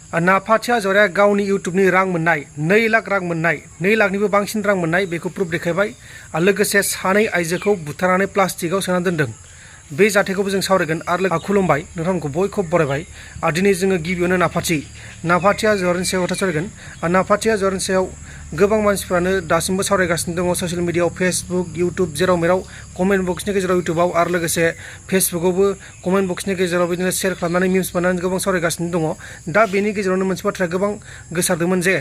नाफाथिया जराया गावनि इउटुबनि रां मोननाय 2 लाख रां मोननाय 2 लाखनिबो बांसिन रां मोननाय बेखौ प्रुफ देखायबाय आरो लोगोसे सानै आइजोखौ बुथारनानै प्लास्टिकआव सोना दोनदों बे जाथायखौबो जों सावरायगोन आरो खुलुमबाय नोंथांमोनखौ बयखौबो बरायबाय आरो दिनै जोङो गिबियावनो नाफाथिया जरनि सायाव खोथा सावरायगोन नाफाथिया जरनि सायाव गोबां मानसिफ्रानो दासिमबो सावरायगासिनो दङ ससियेल मिडियायाव फेसबुक इउटुब जेराव मेराव कमेन्ट बक्सनि गेजेराव इउटुबाव आरो लोगोसे फेसबुकआवबो कमेन्ट बक्सनि गेजेराव बिदिनो शेयार खालामनानै मिम्स बानायनानै गोबां सावरायगासिनो दङ दा बेनि गेजेरावनो मोनसे बाथ्राया गोबां गोसारदोंमोन जे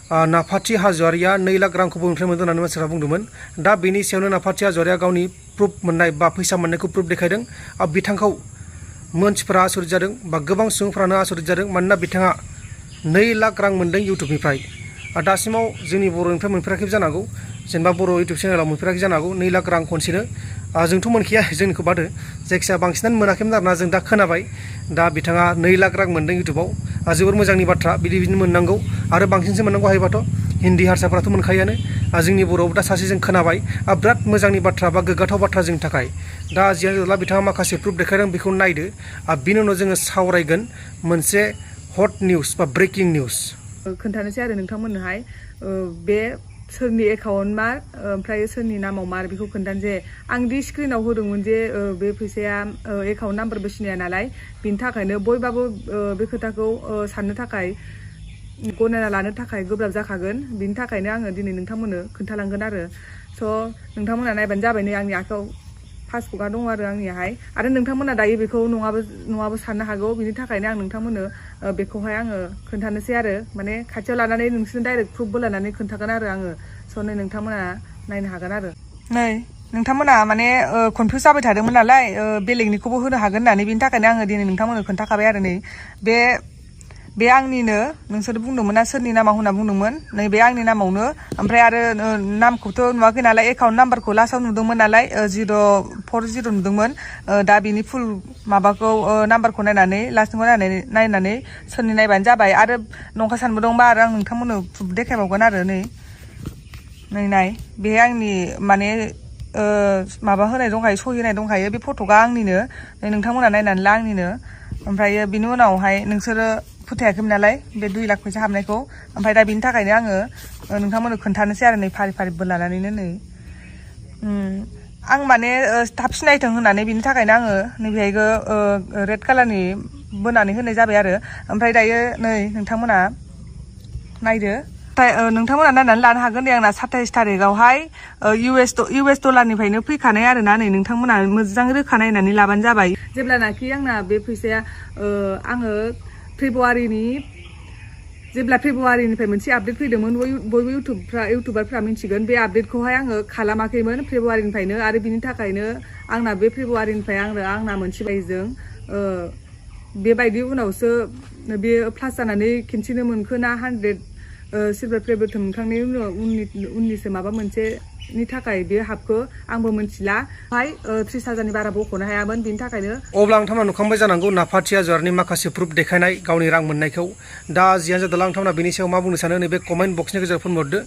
नाफाथि हाज'वारिया 2 लाख रांखौ बबेनिफ्राय मोनदों होननानै मानसिफ्रा बुंदोंमोन दा बेनि सायावनो नाफाथि हाज'वारिया गावनि प्रुफ मोननाय बा फैसा मोननायखौ प्रुफ देखायदों आरो बिथांखौ मानसिफ्रा आसरित जादों बा गोबां सुबुंफ्रानो आसरित जादों मानोना बिथाङा 2 लाख रां मोनदों इउटुबनिफ्राय दासिमाव जोंनि बर'निफ्राय मोनफेराखै जानांगौ जेनेबा बर' इउटुब चेनेलाव मोनफेराखै जानांगौ 2 लाख रां खनसेनो जोंथ' मोनखाया जोंनिखौ बादो जायखिजाया बांसिनानो मोनाखैमोन आरोना जों दा खोनाबाय दा बिथाङा 2 लाख रां मोनदों इउटुबाव जोबोर मोजांनि बाथ्रा बिदिनो मोननांगौ आरो बांसिनसो मोननांगौ हायोबाथ' हिन्दी हारसाफोराथ' मोनखायोआनो जोंनि बर'आवबो दा सासे जों खोनाबाय बिराद मोजांनि बाथ्रा बा गोग्गाथाव बाथ्रा जोंनि थाखाय दा जियानो जादोला बिथाङा माखासे प्रुफ देखायदों बेखौ नायदो बिनि उनाव जोङो सावरायगोन मोनसे हट निउस बा ब्रेकिं निउस खोन्थानोसै आरो नोंथांमोननोहाय बे सोरनि एकाउन्ट मार ओमफ्राय सोरनि नामाव मार बेखौ खोन्थानोसै आं दि स्क्रिनाव होदोंमोन जे बे फैसाया एकाउन्ट नाम्बारबो सिनाया नालाय बिनि थाखायनो बयबाबो बे खोथाखौ साननो थाखाय गनायना लानो थाखाय गोब्राब जाखागोन बिनि थाखायनो आङो दिनै नोंथांमोननो खोन्थालांगोन आरो स' नोंथांमोना नायबानो जाबाय नै आंनि आखायाव पासबुकआ दङ आंनियाहाय आरो नोंथांमोना दायो बेखौ नङाबो साननो हागौ बिनि थाखायनो आं नोंथांमोननो बेखौहाय आङो खोन्थानोसै आरो माने खाथियाव लानानै नोंसोरनो डाइरेक्ट प्रुफबो लानानै खोन्थागोन आरो आङो स' नै नोंथांमोना नायनो हागोन आरो नै नोंथांमोना माने कनफिउस जाबाय थादोंमोन नालाय बेलेगनिखौबो होनो हागोन होननानै बिनि थाखायनो आङो दिनै नोंथांमोननो खोन्थाखाबाय आरो नै बे आंनिनो नोंसोर बुंदोंमोन ना सोरनि नामाव होनना बुंदोंमोन नै बे आंनि नामावनो ओमफ्राय आरो नामखौथ' नुवाखै नालाय एकाउन्ट नाम्बारखौ लास्टाव नुदोंमोन नालाय 040 नुदोंमोन दा बिनि फुल माबाखौ नाम्बारखौ नायनानै लास्टखौ नायनानै सोरनि नायबानो जाबाय आरो नंखा सानबोदोंबा आरो आं नोंथांमोननो प्रुफ देखायबावगोन आरो नाय बे आंनि माने माबा होनाय दंखायो सहि होनाय दंखायो बे फट'आ आंनिनो नोंथांमोना नायनानै ला आंनिनो ओमफ्रायो बिनि उनावहाय नोंसोरो फोथायाखैमोन नालाय बे 2 लाख फैसा हाबनायखौ ओमफ्राय दा बिनि थाखायनो आङो नोंथांमोननो खोन्थानोसै आरो नै फारि फारि लानानैनो नै आं माने थाब सिनायथों होननानै बिनि थाखायनो आङो नैबेहायबो रेड कालारनि बोनानै होनाय जाबाय आरो ओमफ्राय दायो नै नोंथांमोना नायदो नोंथांमोना नायनानै लानो हागोन दे आंना 27 थारिखआवहाय US डलारनिफ्रायनो फैखानाय आरो ना नै नोंथांमोना मोजां रोखा नायनानै लाबानो जाबाय जेब्लानाखि आंना बे फैसाया आङो जेब्ला फेब्रुवारिनिफ्राय मोनसे आपडेट फैदोंमोन बयबो इउटुबारफ्रा मिन्थिगोन बे आपडेटखौहाय आङो खालामाखैमोन फेब्रुवारिनिफ्रायनो आरो बिनि थाखायनो आंना बे फेब्रुवारिनिफ्राय आंना मोनसे बायजों बेबायदि उनावसो बे प्लास जानानै खिन्थिनो मोनखो ना 100 सिलभार प्लेबोथ मोनखांनायनि उननिसो माबा मोनसेनि थाखाय बे हाबखो आंबो मिथिला 30,000नि बारा बख'नो हायामोन बिनि थाखायनो अब्ला नोंथांमोना नुखांबाय जानांगौ नाफाथि हाज'वारिनि माखासे प्रुफ देखायनाय गावनि रां मोननायखौ दा जियानो जादोला नोंथांमोना बेनि सायाव मा बुंनो सानो नैबे कमेन्ट बक्सनि गेजेराव फोरमायहरदो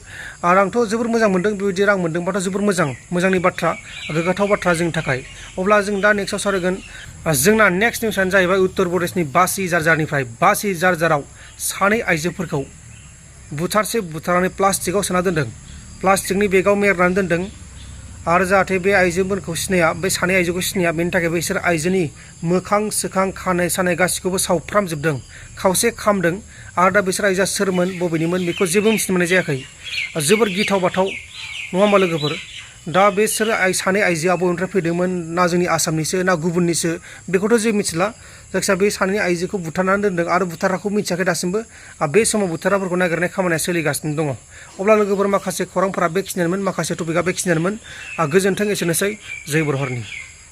आरो आंथ' जोबोर मोजां मोनदों बेबायदि रां मोनदोंबाथ' जोबोर मोजांनि बाथ्रा गोग्गाथाव बाथ्रा जोंनि थाखाय अब्ला जों दा नेक्स्टआव सावरायगोन जोंना नेक्स्ट निउसआनो जाहैबाय उत्तर प्रदेशनि बासि जारजाराव सानै आइजोफोरखौ बुथारनानै प्लास्टिकआव सोना दोनदों प्लास्टिकनि बेगाव मेरनानै दोनदों आरो जाहाथे बे आइजोफोरखौ सिनाया बे सानै आइजोखौ सिनाया बेनि थाखाय बिसोर आइजोनि मोखां सोखां खानाय सानाय गासिखौबो सावफ्रामजोबदों खावसे खामदों आरो दा बिसोर आइजोआ सोरमोन बबेनिमोन बेखौ जेबो मिथिनो मोननाय जायाखै जोबोर गिथाव बाथाव नङा होमबा लोगोफोर दा बिसोर सानै आइजोआ बबेनिफ्राय फैदोंमोन ना जोंनि आसामनिसो ना गुबुननिसो बेखौथ' जेबो मिथिला जायखिजाया बे सानै आइजोखौ बुथारनानै दोनदों आरो बुथाराखौ मिथियाखै दासिमबो बे समाव बुथाराफोरखौ नागिरनाय खामानिया सोलिगासिनो दङ अब्ला लोगोफोर माखासे खौरांफोरा बेखिनियानोमोन माखासे टपिकआ बेखिनियानोमोन गोजोन्थों एसेनोसै जय बर' हरनि